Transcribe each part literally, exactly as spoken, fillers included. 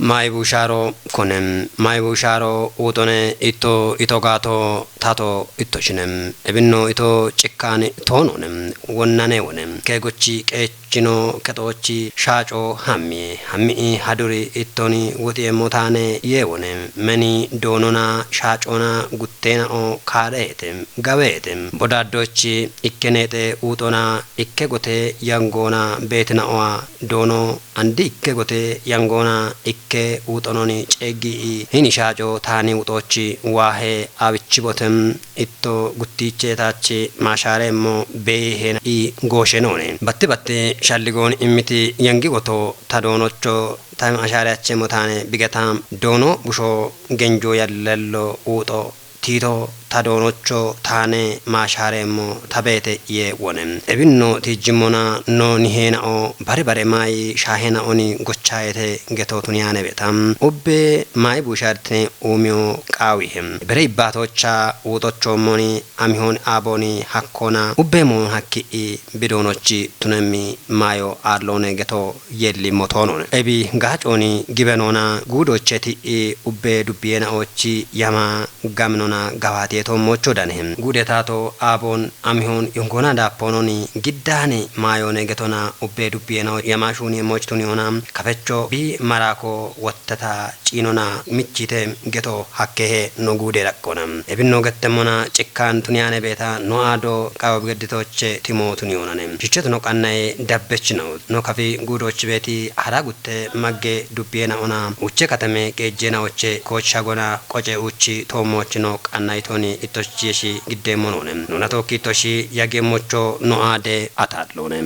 Mayi bushaaro kone, mayi bushaaro uuxone itto ito gaato tato itto shine. Ebinno ito cikkaani toonone, wonnane wone. Keegochi qeechino kexoochi shaaco hammi, hammi haduri ittoni woxieemmo taane yee wone. Meni doonona shaacona gutteenao kaadheete, gaweete. Bodaaddochi ikke neexe uuxona ikke gote yangoona beetinaoa doono andi ikke gote yangoona ikke uuxononi ceeggi'i hini shaaco taani wuxoochi waahe awichi botem itto guttiiche taachi maashaareemmo beeheena i gooshe noone. Batte batte shalligooni immiti yangi goto ta doonocho ta maashaareachemmo taane bigata doono busho genjo yallello uuxo tiito ta doonocho taane maashaareemmo ta beete yee wone. Ebinno tiijjimmona no niheenao bare bare mayi shaahenaoni gochaayete geto tuniyaane beeta. Ubbe mayi bushaartine uumiyo qaawihe. Bere ibbaatoocha uuxochoommoni amihon aaboni hakkona ubbe moon hakki'i bidoonochi tunemmi maayo aalloone geto yeellimmo toonone. Ebi gaacooni gibe noona guudoche ti'i ubbe dubbiyeenaochi yama gaminona gawaatiye toommocho dane. Guude taato aabon amihon yongoona daapoononi giddaani maayoone getona ubbe dubbiyeenao yama shuuniyeemmochi tuniyoona kafecho bi maraako wottata ciinona michite geto hakkehe no guude daqqona. Ebinno gettemmona cikkaan tuniyaane beeta no aado qawo bigedditooche timo tuniyoonane. Shichetuno qannaye dabbechinaut. No kafi guudoochi beeti hara gutte magge dubbiyeenaona uche katame qeejjeenaoche koochi shagona qoce uuchi toommoochino qannayitoni ittoshi yeshi giddeemmo noone. Nuna tookki ittoshi yageemmocho no aade ataa'loone.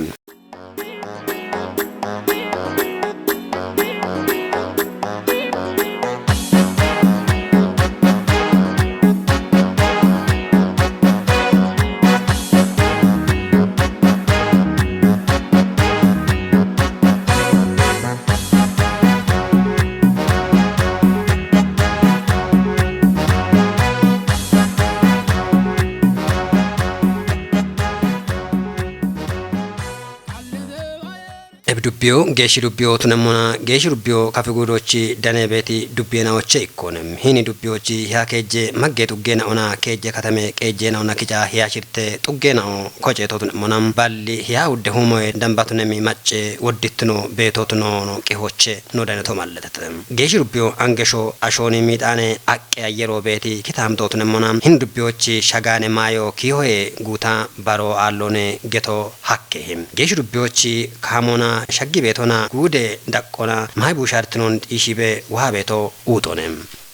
Ebi dubbiyo, geeshshi dubbiyo tunemmona, geeshshi dubbiyo kafi guudochi dane beeti dubbiyeenaoche ikkone. Hini dubbiyochi hiya keejje magge xuggeenaona keejje katame qeejjeenaona kica hiya shirte xuggeenao koce to tunemmona balli hiya udde humoye damba tunemmi macce woddittino beeto tunoono qihoche no dane to malletete. Geeshshi dubbiyo angesho ashooni miixaane aqqe ayyero beeti kitaamto tunemmona. Hini dubbiyochi shagaane maayo kiihoye guuta baro aalloone geto hakkehe. Geeshshi dubbiyochi kaamona shaggi beetona guude daqqona mayi bushaartinon xiishibe waa beeto uuxone.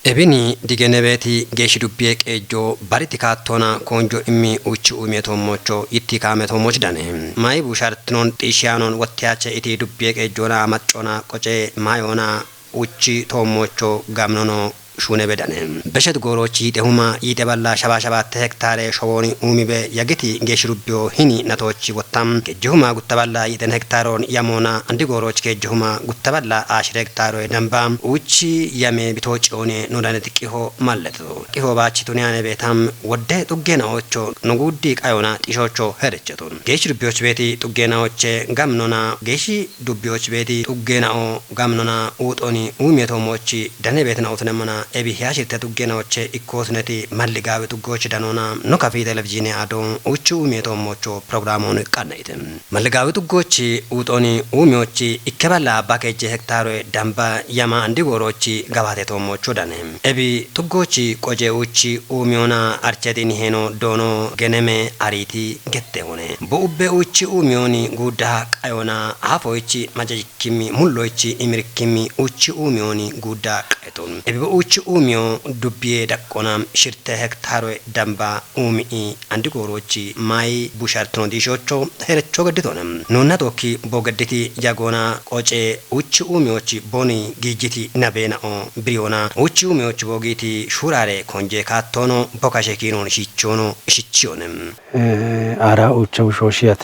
Ebini digene beeti geeshshi dubbiye qeejjo bari tikaattona koonjo immi uchi uumiyetoommocho yitti kaametoomochi dane. Mayi bushaartinon xiishiyaanon wottiyaache iti dubbiye qeejjona maccona qoce maayona uchi toommocho gamnono shuune bedane. Beshet goorochi yiite huma yiite balla shaba shabatte hektaare showooni uumibe yagiti geeshshi dubbiyo hini natoochi wottam. Keejje huma gutta balla yiiten hektaaroon yamoona andi goorochi keejje huma gutta balla ashire hektaaroye damba uchi yame bitoo ciyoone no daneti qiho malleto. Qiho baachi tuniyaane beetam wodde xuggeenaocho no guuddi qayona xishocho herecheto. Geeshshi dubbiyochi beeti xuggeenaoche gamnona geeshshi dubbiyochi beeti xuggeenao gamnona uuxoni uumiyetoommochi dane beetina utunemmona ebi hiya shirte xuggeenaoche ikkootineti malligaawe xuggoochi danoona no kafi televizhiine ado uchi uumiyetoommocho pirogiraamoon qannayite. Malligaawe xuggoochi uuxoni uumiyochi ikke balla abba keejje hektaaroye damba yama andi goorochi gabaatetoommocho dane. Ebi xuggoochi qoce uchi uumiyona archeti niheeno doono geneme ariiti gette hune. Bo ubbe uchi uumiyoni guudda qayona afoichi majaji kimmi mulloichi imirikimmi uchi uumiyoni guudda qaeto. Ebibo uchi uumiyo dubbiye daqqona shirte hektaaroye damba uumi'i andi goorochi mayi bushartino diishocho herecho gedditone. Nonna tokki bo gedditi yagoona qoce uchi uumiyochi boni giijjiti nabeenao biriyona uchi uumiyochi boogiti shuuraare konje kaattoono bo kashe kiinoon shichoono shichiyone. Eh, ara ucha ushoshiyat.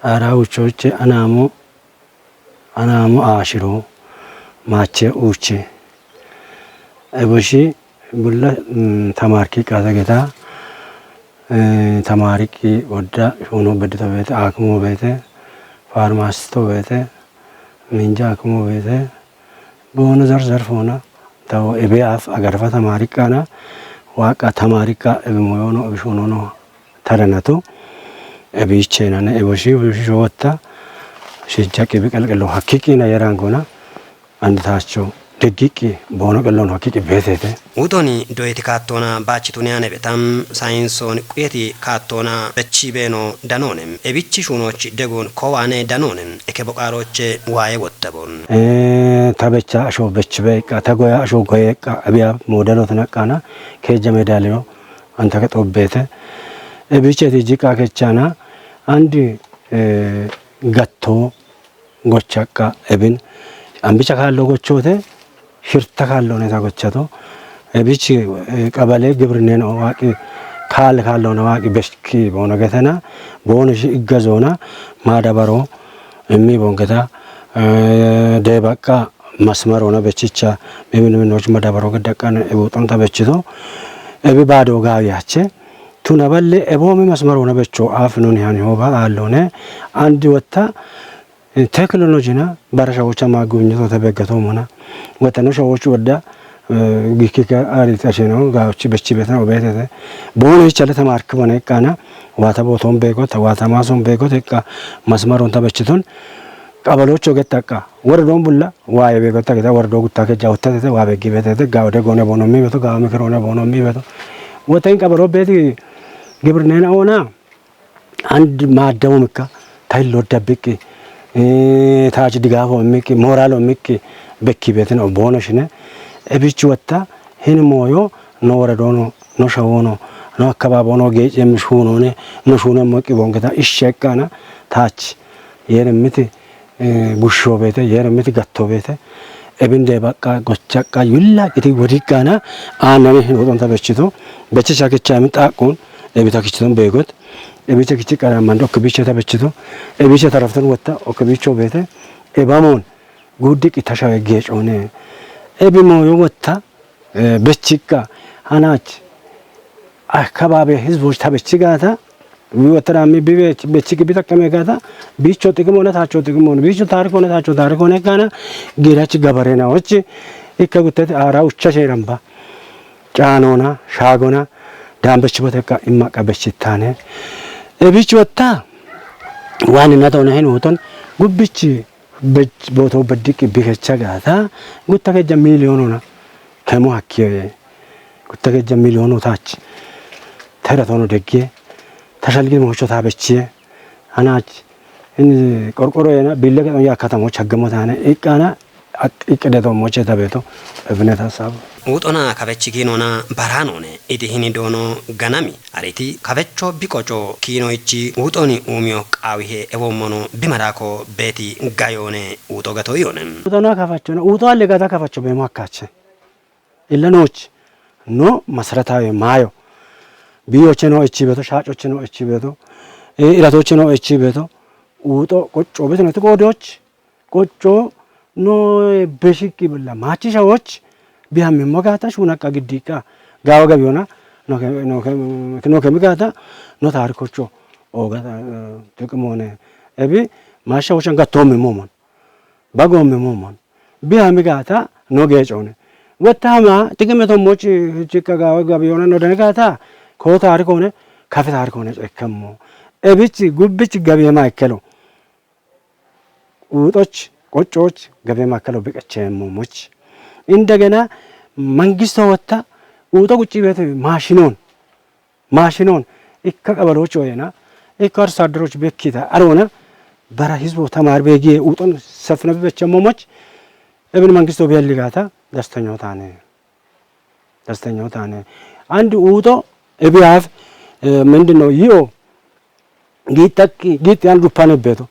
Ara uchoche anamo Anamo aashiro maache uuche. Eboshi bulla, mm, tamaarki qaata geta, eh, tamaariki wodda shuuno beddito beete, aakimo beete, faarmaasisto beete, minja aakimo beete, Bono zar zarfona, tawo ebe af agarfa tamarikkana, waqa tamarikka ebe moyono, ebe shonono, taranatu, ebe ichenane, ebe shi, ebe shi showotta, shijjaqi be qalqallo hakkikina yerangona, and tacho deggiqqi bono qallono hakkiki betete. Utoni doyeti kaattona baachituni anebetam sayinsooni quyeti kaattona bechi beno danone. Ebichi shunochi degun kowane danone. Eke boqaroche waye wottabon. Eh, tabecha asho bechi beqa, tagoya asho goyeqa, abiya modelo tanaqana, keja medalero, antake tobbete. Ebiche ti jiqa kechana, andi, eh, gatto gochaqqa ebin. Ambicha kaallo gochote, shirta kaallo neta gochato. Ebich, eh, qabale gibrinen o waaqi kaal kaallo na waaqi beshki bona getena, bona shi igga zona, madabaro, emmi bongeta, eh, de baqqa masmaro na bechicha, mimin minoch madabaro gedaqan ebu tonta bechito, ebi bado gawi ache, tuna balle ebo mi masmaro na becho af nun han hoba allone, andi watta, eh, teknolojina bara shawocha ma gunyito te beggato mona. Watta no shawochu wadda, eh, gikika ari tasheno, gawochi bechi betna obetete. Bona ichale tamark bone kana, wata boton bego, ta wata mason bego, te ka masmaron ta bechiton, qabalocho getaqa. Wordon bulla, waye bego ta geta, wordo gutta ke jawta te, wa begi betete, gawde gone bono mi beto, gawo mikrone bono mi beto. Wata in qabalo beti gibrinen ona, and maaddawomikka, tayillo dabbiqqi, eh, taachi digaafo immikki, moraalo immikki, bekki betin obbono shine. Ebichi watta, hini moyo, no waradono, no shawono, no akkababono, geecem shunone, no shune moqqi bongeta, ishsheqqana, taachi, yene miti, eh, busho bete, yene miti gatto bete, ebinde baqqa, gochaqqa, yulla, iti wodiqqana, aanani hin odonta bechito, bechicha kicha mi xaqqun, ebita kichiton begot, ebicha kichi qara mando, oke bicha ta bechito, ebicha taraftan watta, oke bicho bete, ebamon, guddi qitasha geechone, ebi moyo watta, eh, bechikka, hanach, akkababe hizboch ta bechigata, wi watta mi bibe bechiki bitakame gata, bicho xiqim hone, tacho xiqim hone, bicho tarik hone, tacho tarik hone kana, girachi gabarena wochi, ikka guttete ara ucha sheramba. Caanona, shaagona, daambech botekka imma qabechitane. Ebich watta, wani natona hin uton, gubbichi bej-, boto beddiqi bikecha gata, gutta keja miliyonona, kemo hakkiye, gutta keja miliyono tach, tera tono deggiye, tashalgi mocho ta bechiye, hanach, in qorqoro yena, bille ke ya katamo chaggamo tane, iqqana, ak-, iqqide to moche ta beto, ebinet hasab. Uxona kabechi kinona baranone, iti hini dono ganami, ariti kabecho biqocho kinoichi, uxoni umio qawihe, ewomono bimarako beti gayone, uxo gato yone. Uxona kafachona, uxo alle gata kafacho bemo akkache. Illa noch, no masaratawe mayo. Biyoche no echi beto, shachoche no echi beto, eh, iratoche no echi beto, uxo qocho beto no to godoch, qocho no beshiki billa, machi shawoch, bihammi mogata, shuna ka giddiqa, gawa gabiyona, no ke, no ke, no ke migata, no tarikocho, ogata, eh, tuqimone, ebi, masha wochan gatomi momon. Bagomme momon. Biya migata no geecone. Wattama tigime to mochi chikka gawa gabiyona no dane gata, ko tarikone, kafe tarikone cekkemmo. Ebichi, gubbichi gabiyema ekkelo. Uxoch, qococh gabiyema ekkelo biqechemmo moch. Indegena mangisto watta uxo gucci bete mashinon. Maashinon ikka qabaloch oyena, ikka arso adderoch bekkita arona, bara hizbo tamar begiye uxon sefne bibechemmomoch, ebin mangisto biyalligata, dastenya taane. Dastenya taane. Andi uxo ebiyaf, eh, ምንድነው? Yi'o giixxaqqi, giixxi an duppane beto.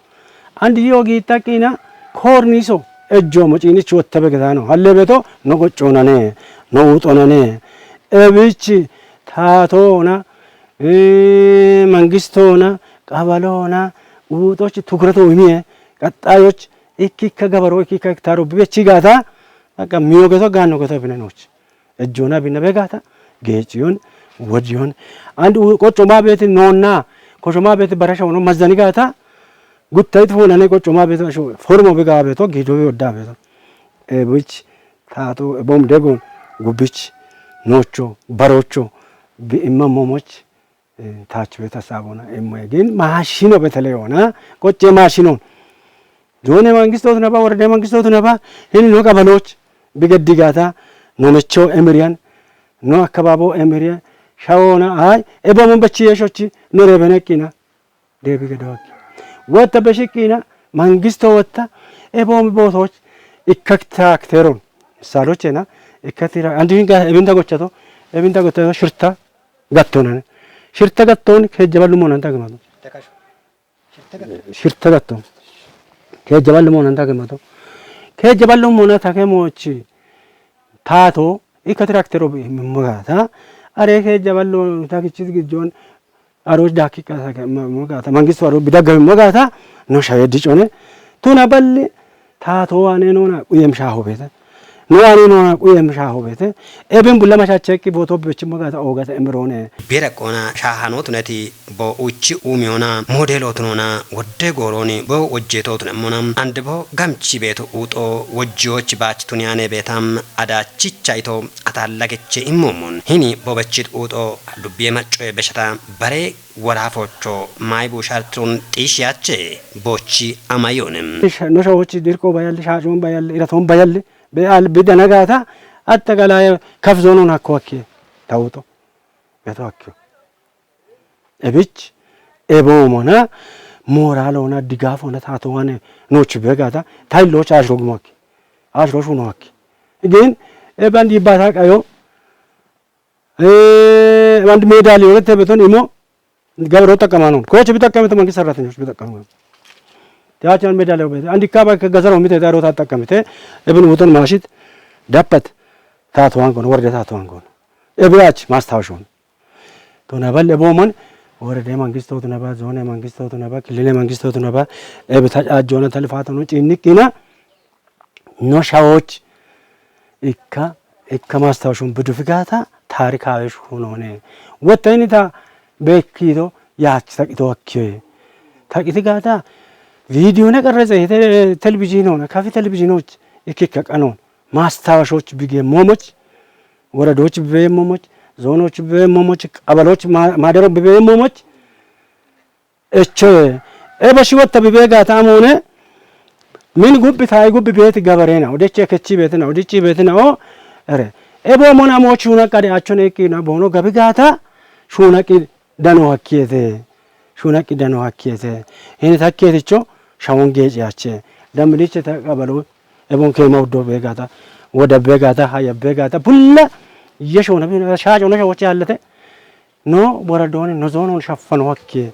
Andi yi'o giixxaqqina korniso ejjo mocinichi wottabe getano. Halle beto no gocconane, no uxonane. Ebichi taatona, eh, mangistona, qabalona, uxochi tukreto imiye, qaxxayoch ikkikka gabaro, ikkikka hektaro bibechi gata, baqqa miyo geto, gaanno geto binenoch. Ejjoona binna begata, geeciyon, wodiyon. And u-, qoccoma beeti noonna, koshoma beeti barasha wono mazzani gata, guttayit foonane qoccoma beeti asho, formo biga beeto, gido bi odda beeto. Ebich, Tato ebom degon gubich nocho barocho bi imma momoch tacho beta sabona emma gin mashino betele ona koche mashinon. Zone mangisto tuna ba, worade mangisto tuna ba, hini no kabanoch bigeddigata no mecho emiriyan no akababo emiriyan shawona ay ebom bechi yeshochi no rebenekina. Deebii gada wakki. Wotta beshiqqina mangisto wotta eboomi bootoch ikkak taakteron. Misalochena ikkatira andi hinga ebinda gochato ebinda gochato shirta gattonane. Shirta gatton kejjaballu monan tagmato. Shirta gatton kejjaballu monan tagmato. Kejjaballu mona take mochi tato ikka traktero magata are kejjaballu takichis gijjon aroch dakika magata mangistu aro bidagga magata no shaye dicone tuna balli tato wane nona uyem shaho bete no wane nona uyem shaho bete eben bulla mashacheki boto bechim magata ogata emrone. Bera qona shahano tunati bo uchi umiona modelo tunona wodde goroni bo wojjeto tunemmona ande bo gamchi beto uto wojjoch bach tunyane betam adachicha ito atallageche immomon hini bo bechit uto dubbiye maccoe beshata bare warafocho maybu shartrun xishiyache bochi amayonem. No shawochi dirko bayalli shachon bayalli iraton bayalli be al bidanagata atta galaye kaf zonon hakko hakke tawuto beto hakko. Ebich eboomona moralona digafona tatowane noch begata tailloch ashro gumaki ashro shunoaki. Gin ebandi bata qayo ebandi medaliyo gete beton imo gabro takamanon koche bitakamete mangi sarratenyoch bitakanon. Tiachan medaliyo bete andi kaba gazaro mite daro tatakamete ebin wuton mashit dapat tatowan kon worde tatowan kon. Ebiach mastawshon. Tuna bal eboman worade mangisto tuna ba zone mangisto tuna ba kilile mangisto tuna ba ebita ajjona talifata no cinikina no shawoch ikka ikka mastawshun bidufigata tarikawe shunone. Wotta inita bekido yach taqito akkiwe taqiti gata video ne qarreze hete televizionona kafi televizionoch ikka qanon mastawashoch bige momoch woradoch bibeemomoch zoonoch bibeemomoch qabaloch maadaro bibeemomoch echoye ebashi wotta bibeegata amone min gubbi tayi gubbi beeti gabarena odeche kechi beetina odichi beetina o ere eboomon amo shuna qade achone ikkina boono gabi gata shuna qi dano hakkiyete shunaqi dano hakkiyete hini takkiyeticho shawon geeciyache dammidiche ta qabalo ebon keema uddo beegata woda beegata haya beegata bulla yeshona bina shaacona shawoche hallete no woradooni no zoonon shaffano hakkiye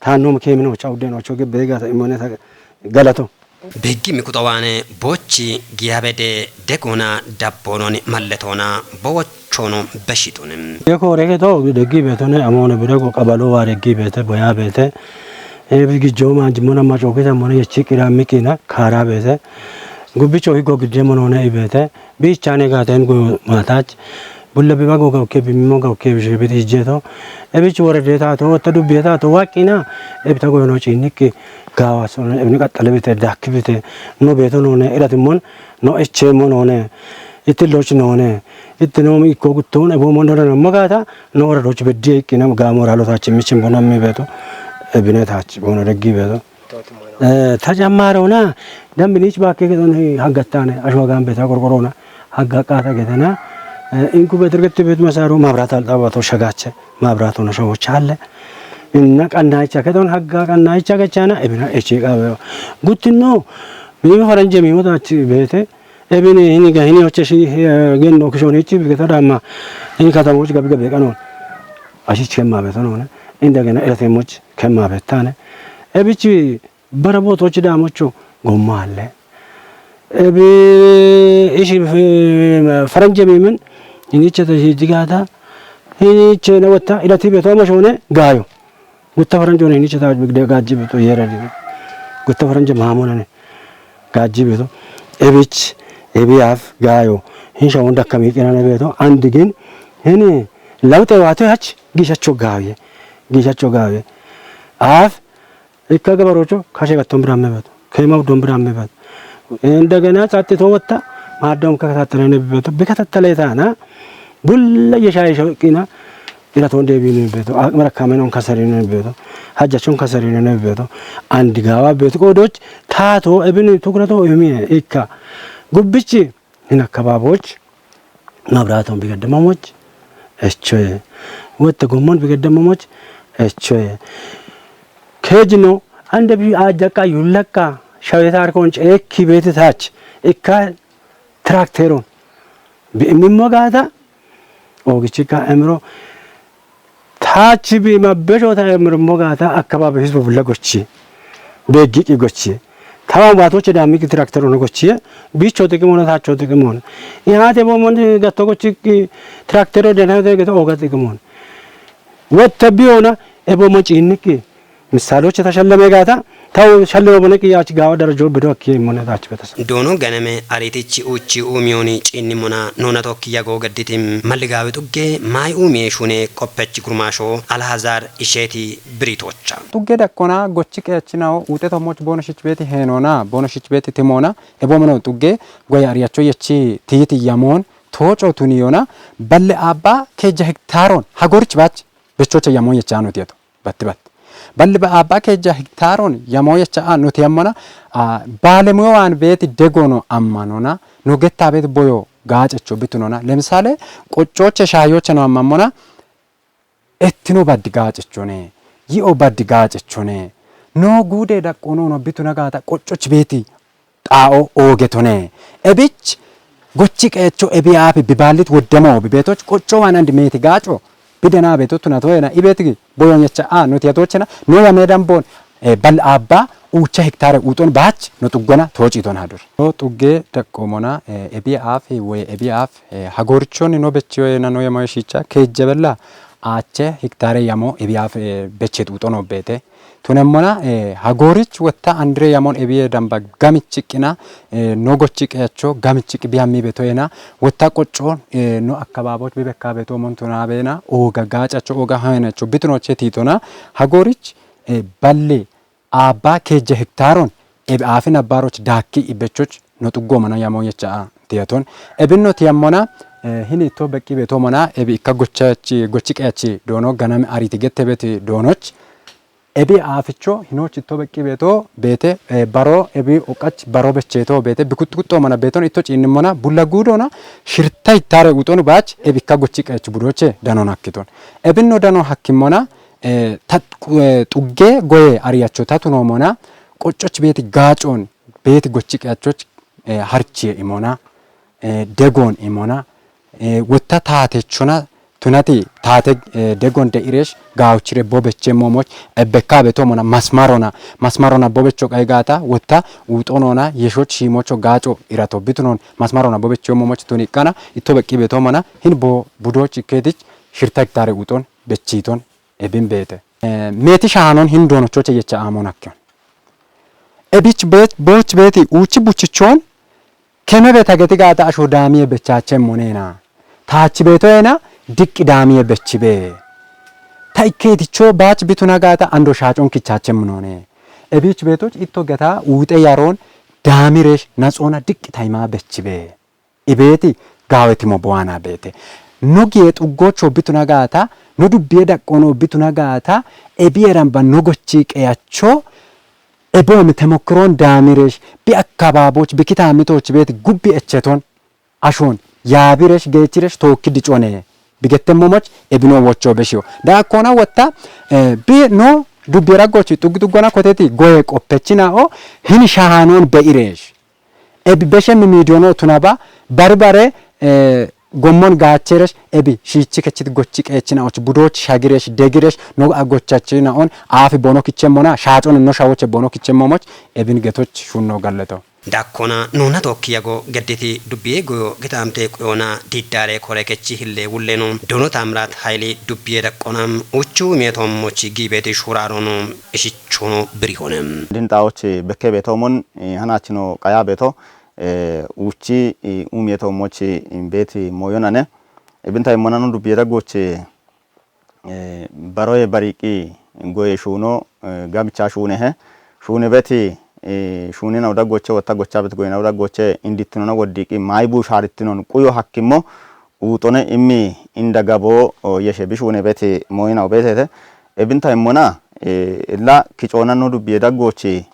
taannoom keemino cha uddeno cho ge beegata imone ta galato. Beggi mikuxawaane bochi giyabede degona dabboononi malletona bowochono beshituni. Yeko reke to deggi betone amone birego qabalo wa deggi bete boya bete. E bi gijjo manji mona macho kita mona yechi qira mikina kara bete. Gubbicho higo gidde monone ibete. Bichane gaten go matach. Bulla biba go gauke bimimo gauke bishe biti jeto. Ebich worede tato ta dubbiye tato waqina ebita goyono cinikki gawa sone ebni qaxxale bite dakki bite no beto none irati mon no eche monone itti loch none itti no ikko gutton ebo mon dona magata no wara loch beddi ikkina gamo ralo tach michin bona mi beto ebine tach bona deggi beto. Eh, ta jammarona dambinich bakke gedon haggattane ashwa gambeta qorqorona hagga qata gedana. Eh, inkubeter getti bet masaro mabrat alxabato shagache mabrat hono shawochalle inna qannaycha gedon hagga qannaycha gechana ebina echi qabe guttinno mimi faranje mimo tachi bete ebini hini ga hini oche shi eh, genno kishon hichi bigeta damma hini katamoch gabi gabe qanon ashich kemma betonone indagena eratemoch kemma betane ebichi bara botochi damocho gomma alle ebi ishi eh, faranje mimin hinichata hijigata hinichena wata ilati beto amashone gayo gutta faranjone hinichata bigde gajji beto yera di gutta faranje mamonane gajji beto ebich ebiyaf gayo hinsha wonda kami kinane beto andigin hini lawte wato hach gishacho gawe gishacho gawe af ikka gabarocho kashe gatton biramme beto kema uddon biramme beto indagena satte to wotta Maaddoom kakatattale ne beto, bi katattale taana, bulla yesha yesha qina, ira ton debi ne beto, akmara kamen on kasari ne beto, hajja chon kasari ne beto, andi gawa beto, kodoch, tato, ebini tukrato, emi, ikka. Gubbichi, hin akkababoch, mabraton bigadamamoch, echoye. Wette gommon bigadamamoch, echoye. Kejino, ande bi ajaka, yullaka, shawetar konch, ekki beti tach, ikka, trakteron. Bi immo gaata, ogichika emro, tachi bi mabbesho ta emro mo gaata, akkababe hizbu bulla gochi, beggi ki gochi. Tawa watoche da miki trakteron gochi, bicho te kimona, tacho te kimona. Ihate bo mon gatto gochi ki traktero de na de gato oga te kimona. Wette biona, ebo mo chinniki. Misaloche ta shallame gaata, tawo shallame bone ki yachi gawa darajo bedo ki mona tachi betas. Dono ganame aritichi uchi umioni chinni mona nona tokki yago gadditim. Malligawe tugge, mai umie shune, qoppechi gurmasho, Alhazar, Isheti, Biritocha. Tugge dakkona, gochi qeachinao, ute tomoch bono shich beti henona, bono shich beti timona, ebo mono tugge, goya ariyacho yechi titi yamon, tocho tuniyona, balle abba, keja hektaron, hagorich bach, bechoche yamon yechano tieto. Batti batti. Balli ba abba keja hektaron yamo yecha a nuti yammona, a, balemuyo wan beti degono ammanona, no getta beti boyo gacecho bitunona. Lemisale, qoccoche shayoche no ammamona, ettino baddi gacechone, yi'o baddi gacechone, no gude daqqono no bituna gata qoccoch beti xaa'o oogetone. Ebich gochi qeecho ebi aafi biballit woddemo bibetoch qocco waan andi meeti gaaco bidena beto tunatoyena ibetigi boyonyecha a notiyatochena noya medan bon, eh, bal abba ucha hektare uton baach no tuggona tochiton hadur. No tugge daqqomona, eh, ebi aafi woy ebi aaf, eh, hagorichoni no bechiyoyena noya moyeshicha kejebella aache hektare yamo ebi aaf, eh, bechet uton obete. Tunemmona, eh, hagorich wotta andire yamon ebiye damba gamichiqina, eh, no gochiqeyacho gamichiq biyammi betoyena, wotta qocco, eh, no akkababoch bibekka beto mon tunabena, oga gacacho, oga hanecho bitunoche titona, hagorich, eh, balle abba keje hektaron, eb aafin abbaroch daakki ibechoch no tuggomana yamo yecha a tiyaton. Ebinno tiyammona, eh, hini to beqqi beto mona, ebi ikka gochachi, gochiqeyachi dono ganami ariti gette beti donoch, ebi aaficho hinochi to beqqi beto bete, eh, baro ebi oqach baro becheto bete bikut kutto mana beton itto cinnimona bulla gudona shirta hittare uton bach ebikka gochi qech budoche danon akkiton. Ebinno dano hakkimona, eh, tat-, eh, tugge goye ariyacho tatuno mona qoccoch beti gacon beti gochi qeyachoch, eh, harchie imona, eh, degon imona, eh, wotta taatechona tunati taate, eh, degon de iresh gauchire bo bechemmomoch ebbekka betomona masmarona, masmarona bo becho qaygata wotta utonona yeshoch himocho gaco irato bitunon masmarona bo bechemmomoch tuniqana itto beqqi betomona hin bo budoch ikkedich shirta hektare uton bechiton ebin bete. Eh, meti shanon hin donochoche yecha amon akkion. Ebich bet, boch beti uchi buchichon keme beta geti gata asho damiye bechache monena. Tachi beto ena diqqi damiye bechibe. Ta ikketicho bach bituna gata ando shacon kichache monone. Ebich betoch itto geta ute yaron damiresh natsona diqqi taima bechibe. Ibeti gawetimo boana bete. No giye tuggocho bituna gata, no dubbiye daqqono bituna gata, ebi eramba no gochi qeyacho, ebo mi temokron damiresh, bi akkababoch, bi kitamitoch beti gubbi echeton, ashon, yabiresh, gechiresh, toki dicone, bi gettemmomoch, ebino wocho beshiyo. Da akkona wotta, eh, bi no dubbiye raggochi, tuggi tuggona koteti, goye qoppechina o, hini shahanon be iresh. Ebi beshe mi midiyono tunaba, bari bare, eh, gommon gacheresh, ebi shichi kechit gochi qechina och budoch shagiresh, degiresh, no agochachina on, afi bono kichemmona, shacon no shawoche bono kichemmomoch, ebin getoch shunno galleto. Dakkona nuna tokki yago gedditi dubbiye goyo gitamte qoyona diddare kore kechi hille wulleno. Dono Tamrat Hayli dubbiye daqqona uchu metom mochi gibeti shurarono. Ishichono birihone. Dintawoche bekke beto mon, eh, hanachino qaya beto, eh, uchi, eh, umieto mochi, eh, beti moyonane. Ebinta imonano dubbiye dagoche, eh, baroye bariqi goye shuno, eh, gamicha shune he. Shune beti, eh, shuuninaw daggoche wotta gocha bet goynaw daggoche indittinona woddiqi maayi buusharittinon quyo hakkimmo uuxone immi inda gabo, o, yeshe bishuune beti mooyinaw betete. Ebinta immona, eh, illa kicoona no dubbiye daggoche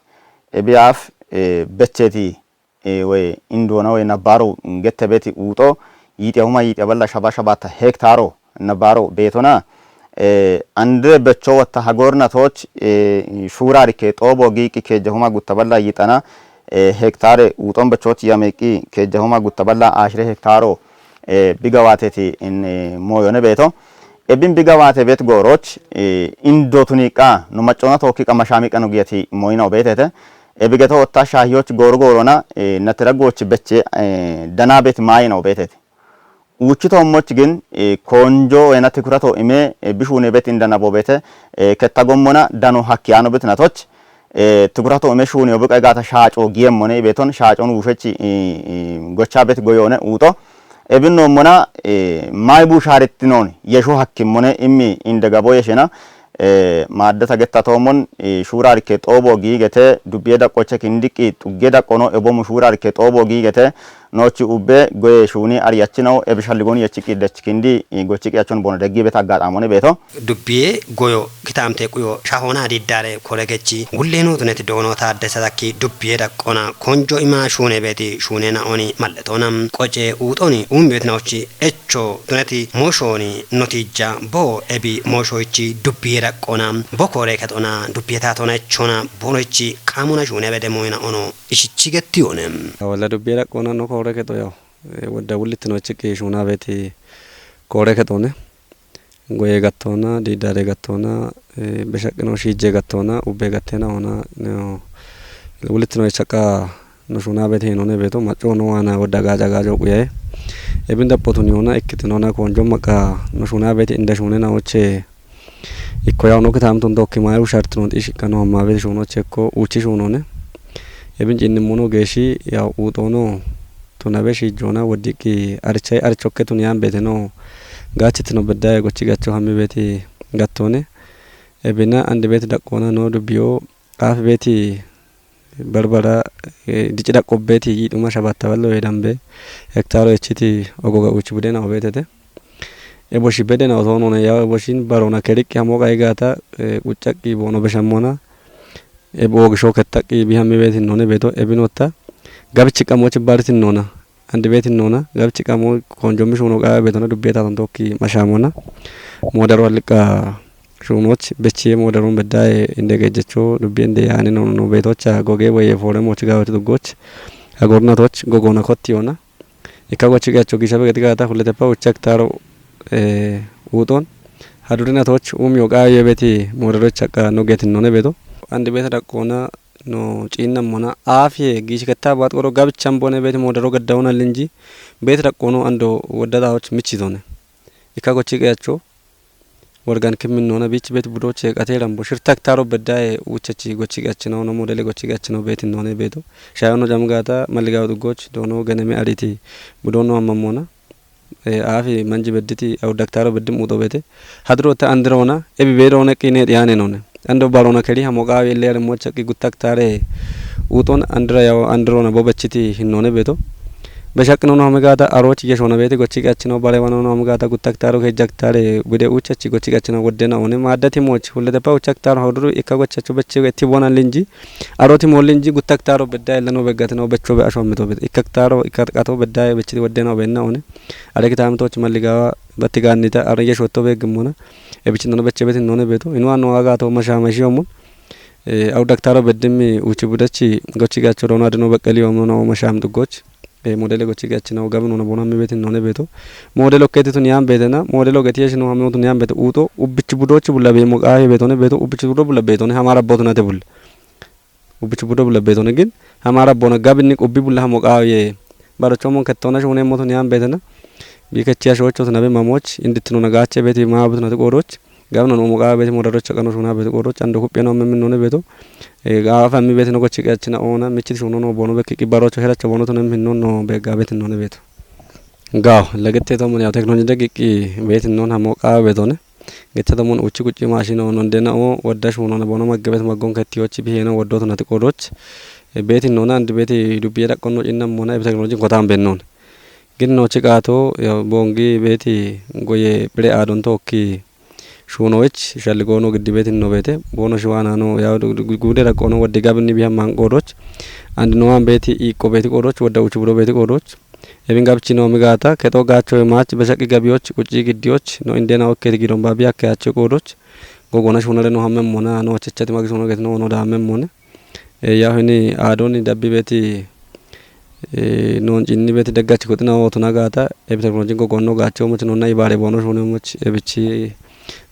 ebiyaaf, eh, becheti, eh, we indona we nabaro gette beti uuxo yiixiya huma yiixiya balla shaba shabatta hektaro nabaro betona, eh, andre becho wotta hagornatoch, eh, shurarike xobo giiqi keja huma gutta balla yiixana, eh, hektare uuxon bechoch yameqi keja huma gutta balla ashire hektaro, eh, bigawateti in, eh, moyone beto. Ebin bigawate bet goroch, eh, indotuniqa no macona tokiqa mashamiqa no giyati moyina obetete. Ebigeto wotta shahiyoch goru gorona, eh, natira goch beche, eh, dana bet mayina obetete. Uuchi toommoch gin, eh, konjo wena tikurato ime, eh, bishuune bet indana bobete, eh, ketta gommona dano hakkiyano bet natoch, eh, tikurato ime shuune obiqa gata shaaco giyemmone ibeton shaacon uushech, eh, eh, gocha bet goyone uuxo. Ebin noommona, eh, may buusharittinon yesho hakkimmone immi inde gabo yeshena, eh, maaddata getta toommon, eh, shuurarikke xoobo giigete, dubbiye daqqoche kindiqqi xugge daqqono ebomu shuurarikke xoobo giigete, noochi ubbe goye shuuni ariyachinaw ebishalligon yechiqqi dechikindi, eh, gochiqqi achon bono deggi beta aggaxamone beeto. Dubbiye goyo kitaamte quyo shahona diddare koregechi wullenu tuneti doono taaddesa dakki dubbiye daqqona konjo ima shuune beeti shuunena oni malletona qoce uuxoni uumbeetinaochi echo tuneti mooshooni notijja bo ebi mooshoichi dubbiye daqqona bo koore kexona dubbiye taatona echona bonoichi qaamona shuune bede moyina ono ishichi gettiyone. Walla dubbiye daqqona no koore kexo yaw, eh, wadda wullitinochi qi shuuna beeti koore kexone. Goye gattoona, diiddaade gattoona, eh, beshaqqino shiijje gattoona, ubbe gatteena oona, no, wulittino chaqa no shuuna beete hinone beeto, macco no waana wodda gaaja gaajo quyaye. Ebin daphotu ni oona, ikkitino na konjo maqa no shuuna beete inda shuune na oche, ikko yaw no kitaamton dokki maaye ushartino xishi qano hamma beete shuuno chekko, uchi shuunone. Ebin cinni mono geeshi yaw uuxono, tunabe shiijjoona woddiqqi arichay arichokke tun yaan beeteno gaachitino beddaye gochi gacho hammi beeti gattoone. Ebina andi beeti daqqoona no dubbiyo qaafi beeti barbara, eh, dici daqqo beeti yiidhuma shabatta ballo yee dambe hektaro echiti ogoga uchi budena obeetete. Eboshi bedena otoonone yaw eboshin barona keriqqi hamoqa igaata, eh, quccaqqi boono beshammona. Ebo ogisho kettaqqi bihammi beeti none beeto ebinotta. Gabichi qamochi bariti nona. Andi beeti nona. Gabichi qamo konjo mishuno qawe beetona dubbiye taton tokki mashamona. Modaro alliqa shuunoch bechiye modaro beddaye inde gejjecho dubbiye inde yaane no, no beetocha goge boye foore moch gawati duggoch. Agornatoch gogona kotti yona. Ikka gochi gacho gishabe gati gata hulletepa ucha hektaro, eh, uuxon. Hadurina toch umiyo qawe beeti modaro chaqa no getin none beeto. Andi beeti daqqoona no ciinna mona aafiye giishi ketta baat qoro gabichan bone beeti modaro gaddauna linji beeti daqqoono ando woddada hoch michi zone. Ikka gochi gacho wargan kimmin nona bich beeti budoche qate rambo shirtak taro beddaye uchachi gochi gachino no modele gochi gachino beeti none beeto. Shayono jamgata maligaw duggoch doono geneme ariti budono amamona. Eh, aafi manji bedditi aw daktaro beddim udo beete. Hadro ta andirona, ebi beerona qine diane none. Ando barona keri hamo qawe le armo chaqi guttak tare uton andira yaw andirona bobechiti hinone beeto. Beshaqino no hamigata arochi yeshona beeti gochi gachino bare wano no hamigata guttak taro ke jak tare bude uchachi gochi gachino woddena one maddati moch hullete pa uchak taro hoduru ikka gochacho bechi ti bona linji. Aroti mo linji guttak taro bedda ilano beggatino becho be asho mito bet. Ikka taro ikka qato bedda bechi woddena obenna one. Are kitamtoch maligawa batti gannita are yeshotto beggimona. Ebichi nono beche beeti none beeto. Inu ano aga to mashama shiyomon. Eh, aw daktaro beddimmi uchi budachi gochi gacho dona dino beqqeli yomno no masham duggoch. Eh, modele gochi gachino gabino no bona mi beeti none beeto. Modelo keti tun yaan beetena. Modelo geti yeshino hamno tun yaan beeto. Uto ubbichi budochi bulla be mo qahe beetone beeto. Ubbichi budo bulla beetone hamara botunate bulla. Ubbichi budo bulla beetone gin hamara bona gabinni ubbi bulla hamo qawe. Baro chomon kettona shuune moton yaan beetena. Bi kechi ashocho tunabe mamoch inditino na gache beeti ma butuna tu qoroch. Gabno no mo qawe beeti modaro chaqano shuuna beeto qoroch ando kuppeno memmin none beeto. Eh, gawa fammi beeti no gochi gachina ona michi shuuno no bono bekki barocho heracho bono tunem hinno no be gabetin none beeto. Gaw, lagette to mun yaw teknoloji daqiqi beeti non hamo qawe beetone. Gechchata mon uchi kuchi mashino non dena o wadda shuno na bono maggebet maggon kettiyochi biheno waddo tunati qodoch. E, beti nona and beti dubbiye daqqonno inna mona ebi teknoloji kotan bennon. Gin no chiqato, ya, bongi beti goye bire adon tokki shuno ich shalligono giddi beti no bete. Bono shuwana no ya du-, du-, gude daqqono waddi gabni biha man qodoch. And no an beti iqqo beti qodoch, wadda uchi budo beti qodoch. Ebin gabchi no migata, keto gacho mach, beshaqi gabiyoch, quchi giddiyoch, no indena okketi gidon babi akke acho qodoch. Gogona shunale no hamme mona, no chechati magi shuno get no, no da hamme mone. E, ya hini adoni dabbi beti, e, non jinni beti daggachi kutina otuna gata, ebi teknoloji gogonno gacho moch nonna ibare bono shune moch, ebichi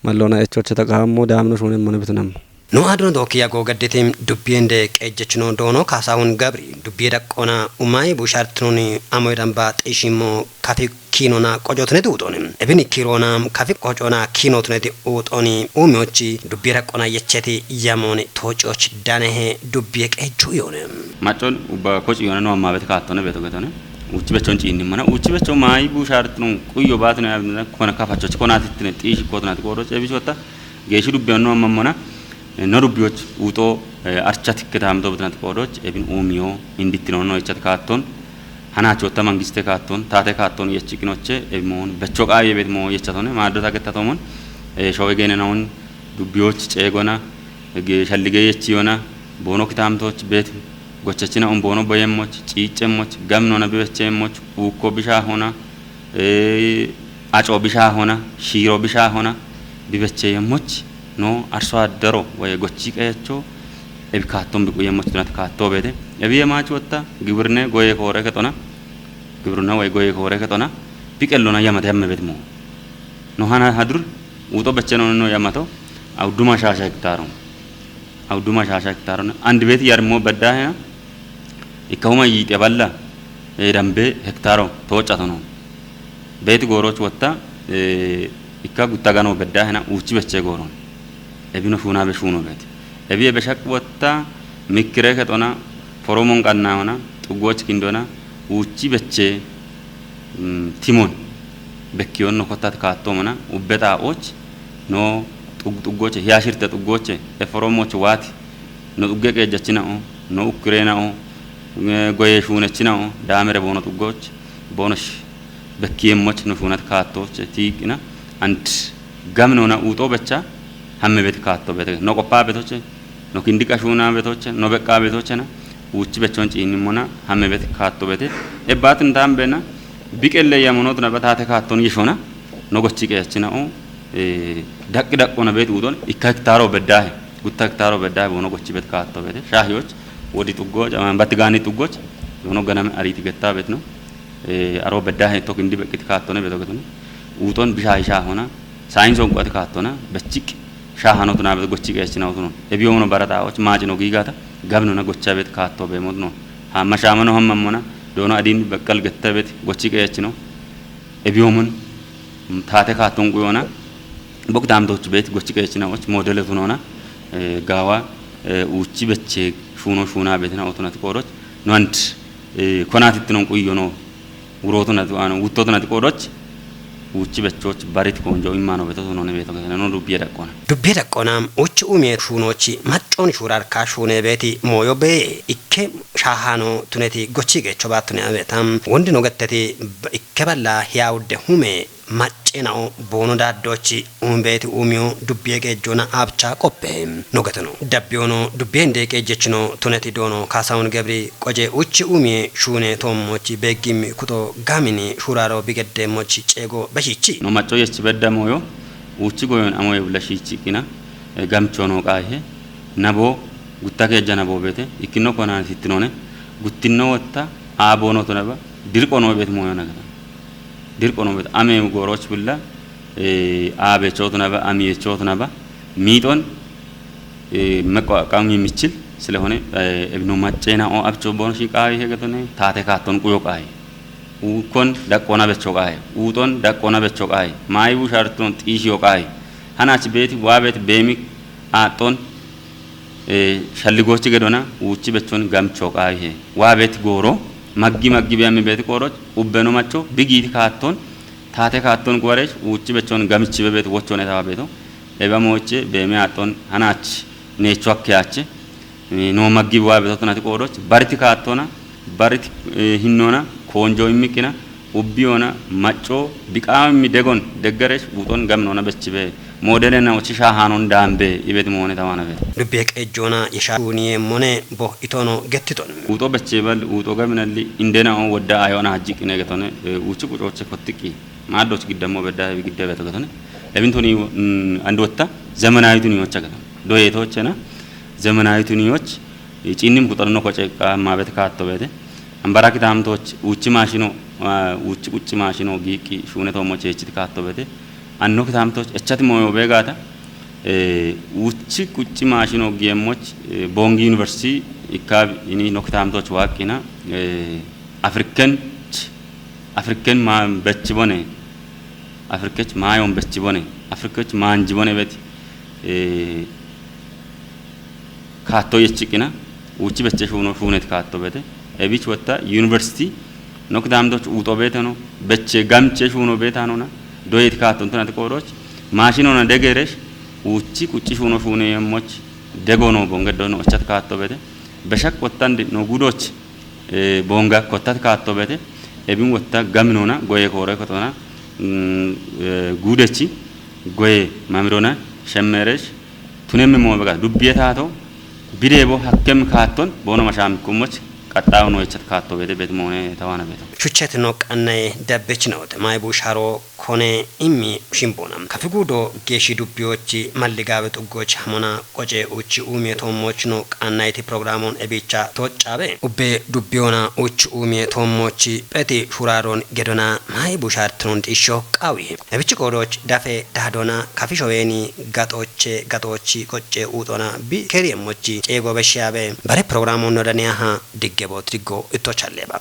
mallona echo cheta qammo damno shune mone bitunam. No aduno doki yago gadditi dubbiende qejjechino doono Kaasahun Gabri dubbiye daqqona umai bushartinoni amoy damba xishimo kafi kinona qojotine duudoni. Ebini kirona kafi qojona kinotine di uutoni umiochi dubbiye daqqona yecheti yamoni tococh danehe dubbiye qejju yone. Maccon ubba koci yona no amma beti kaattone beto getone. Uchi bechon ciinni mana. Uchi bechon mai bushartinoni quyo baatine abdina kona kafachoch kona tittine xishi kotna ti qodoch ebichota. Geeshi dubbiyanno ammammona, eh, no dubbiyoch uuxoo, eh, archa tikke taamto bitinat qoodoch, ebin uumiyo, indittinono ichat kaatton, hanaachootta mangiste kaatton, taate kaatton yechiqinoche, ebimoon, becho qaaye bet moo yechatone, maaddota gettatomon, eh, showe geenenawon, dubbiyoch ceegona, ge-, shallige yechiyona, boono kitaamtoch bet, gochechina un boono boyemmoch, ciiccemmoch, gamnona bibecheemmoch, uukko bishaahona, eh, aco bishaahona, shiiro bishaahona, bibecheeyemmoch, no arso addaro woy gochi qeecho ebi kaatton biquyemmoch tunat kaatto beete. Ebi yemaach wotta gibirne goye koore kexona, gibirna woy goye koore kexona, biqellona yamate yamme bet moo. No hana hadur uuxo beche no no yamato, awduma shaasha hektaaro. Awduma shaasha hektaaro. And bet yarmo bedda hena, ikkahuma yiite balla, eh, dambe hektaaro, tooca tono. Beeti gooroch wotta, eh, ikka gutta gano bedda hena uuchi beche gooron. Ebino shuuna be shuuno beeti. Ebi ebe shaq wotta, mikkire kexona, foromon qanna hona, xuggoch kindona, uuchi beche, mm, timon. Bekkiyon no kottat kaatto mana, ubbe xaaxoch, no xug-, xuggoche, hiya shirte xuggoche, e foromoch waati, no xugge qeejjachina'o, no ukkirena'o, eh, goye shuunechina'o, daamere boono xuggoch, boono sh-, bekkiyemmoch no shuunat kaattoche, tiiqina, and gam nona uuxo becha, hamme bet kaatto bete, no qoppa betoche, no kindi qashuuna betoche, no beqqa betochena, uuchi bechon ciinni mona, hamme bet kaatto bete, ebbatin taam bena, biqelle yamonot na bataate kaatton yishona, no gochi qeechina'o, eh, daqqi daqqona bet uuxon, ikka hektaaro beddahe, gutta hektaaro beddahe, boono gochi bet kaatto bete, shaahiyoch, wodi xuggoch, ama batti gaani xuggoch, boono ganame ariiti getta bet no, eh, aro beddahe tok indi beqqiti kaattone beto getone, uuxon bishaahi shaahona, saayinson quwati kaattona, bechiq, shaahanot na bet gochi qeechina'o tunon. Ebi yoomono bara xaaxoch, maacino giigata, gabnona gocha bet kaatto beemot no. Hamma shaamano hammammona, doono adin beqqal getta bet gochi qeechino. Ebi yoomon, mm, taate kaatton quyona, bok daamtoch bet gochi qeechina'och, moodele tunona, eh, gaawa, eh, uuchi beche shuuno shuuna betina otunat qoodoch, no and, eh, konatittinon quyono, wurotunat, ano, wuttotunat qoodoch, uuchi bechoch barit konjo immano beto tunone beto getene no dubbiye daqqona. Dubbiye daqqona, uuchi uumiye shuunochi, maccon shuurar ka shuune beeti, mooyo bee, ikke shaahano tuneti gochi qeecho baattune abetam, wondi no getteti, b-, ikke balla hiya udde hume, maccena'o boono daaddochi uumbeeti uumiyo dubbiye qeejjona abcha qoppehe no geteno. Dabbiyono dubbiye hende qeejjechino tuneti doono Kaasahun Gebri qoje uuchi uumiye shuune toommochi beeggimmi kuto gamini shuraro bigeddeemmochi ceego beshichi. No macco yechi bedda mooyo, uuchi goyon amoye bulla shiichiqina, e, gamchono qaahe, nabo gutta keejja nabo bete, ikkino konaan sittinone, guttinno wotta, a boono tunaba, dirqono bet mooyo nagata. Dirqono bet ame gooroch bulla, eh, a bechotunaba, ami yechotunaba, miixon, eh, meqqo aqami michil, ስለሆነ, eh, ebino maccena'o abcho boono shiiqaawi hegetone, taate kaatton quyo qaahi. Uukkon daqqona becho qaahi. Uuxon daqqona becho qaahi. Maayi busharton xiishiyo qaahi. Hanach beeti, waa beeti, beemi aaxxon, eh, shalligochi gedona, uuchi bechon gamcho qaawi he. Waa beeti gooro, maggi maggi beemi beeti qooroch, ubbeno macho, bigiiti kaatton, Taate kaatton guwaresh uuchi bechon gamichi bebet wochone tawa beto. Eba moche beme aton hanachi necho akkeache. No maggi wa beto tanati qodoch bariti kaattona, bariti hinnona, konjo immikina, ubbiona, macco, biqaami degon deggeresh uuton gaminona bechibe. Modelena ochisha hanon dambe ibet mone tawana be. Dubbe qejjona yesha uniye mone bo itono gettiton. Uuto bechebal uuto gaminalli indena on wodda ayona hajjiqine getone. Uuchi qucoche kottiki maaddoch giddammo bedda ebi gidda beto getone. Ebintoni andotta zemenayitun yocha getone. Doyetochena zemenayitun yoch cinnim kuxarno koceqa mabet kaatto bete. Ambara kitamtoch uuchi mashino uuchi qucci mashino giiqqi shuune toommo cheechiti kaatto bete. Anno kitamtoch echati moyo begata. Uuchi qucci mashino giemmoch Bongi University ikkabi ini no kitamtoch waaqqina. Afriken Afriken ma bechibone. Afrikech mayon bechibone. Afrikech manjibone beti. Kaatto yechiqina. Uuchi beche shuuno shuunet kaatto bete. Ebich wotta university nok damdoch uuto beteno beche gamche shuuno betanona. Doyet kaatton tunati qodoch mashinona degeresh uuchi qucci shuuno shuune yemmoch degono bongedono ochat kaatto bete. Beshak wottandi no gudoch bonga kottat kaatto bete. Ebin wotta gaminona goye koore kotona gudechi goye mamirona shemmeresh. Tunemmi moobega dubbiyetaato bidebo hakkem kaatton bono masham kummoch qaxxawo no echat kaatto bete bet moone tawana beto. Shuchet no qannaye dabbech note may bu sharo kone immi shimbona. Kafi gudo geeshi dubbiyochi malligawe xuggoch hamona qoce uchi umiye toommoch no qannayti programon ebicha toccabe. Ubbe dubbiyona uchi umiye toommochi pheti shuraron gedona may bu shartnon dhisho qawi. Ebichi qodoch dafe dadona kafi showeni gaxoche gaxochi qocce uxona bi keri emmochi ceego beshiyabe. Bare programon no daniyaha diggebot diggo ittochalleba.